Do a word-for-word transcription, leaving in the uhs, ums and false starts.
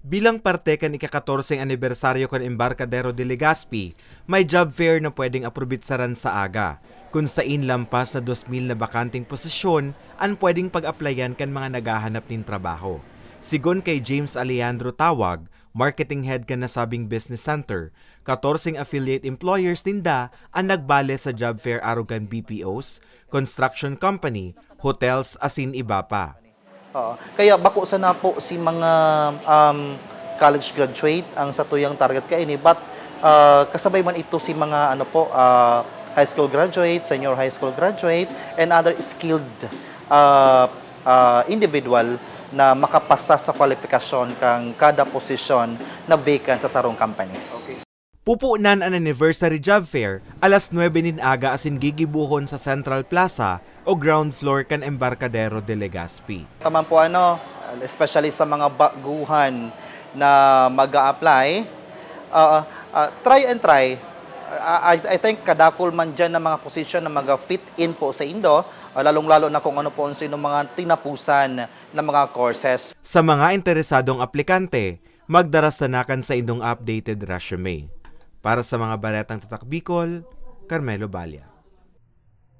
Bilang parte kan ika-katorseng anibersaryo kan Embarcadero de Legazpi, may job fair na pwedeng aprobitsaran sa aga, kun sain lampas sa dos mil na bakanteng posisyon an pwedeng pag-aplayan kan mga naghahanap nin trabaho. Sigon kay James Alejandro Tawag, marketing head kan nasabing business center, katorseng affiliate employers ninda an nagbale sa job fair arog kan B P Os, construction company, hotels asin iba pa. Oo. Kaya bako sana po si mga um, college graduate ang satuyang target kaini, but uh, kasabay man ito si mga ano po uh, high school graduate, senior high school graduate, and other skilled uh, uh, individual na makapasa sa kwalifikasyon kang kada posisyon na vacant sa sarong company. Pupunan an anniversary job fair alas nuebe nin aga asin gigibohon sa Central Plaza o ground floor kan Embarcadero de Legazpi. Taman po ano, especially sa mga baguhan na mag apply uh, uh, try and try. Uh, I, I think kadakol man dyan ng mga position na mag fit in po sa indo, uh, lalong-lalo na kung ano po ang sino mga tinapusan ng mga courses. Sa mga interesadong aplikante, magdara sana kan saindong updated resume. Para sa mga baretang Tatak Bicol, Carmelo Balla.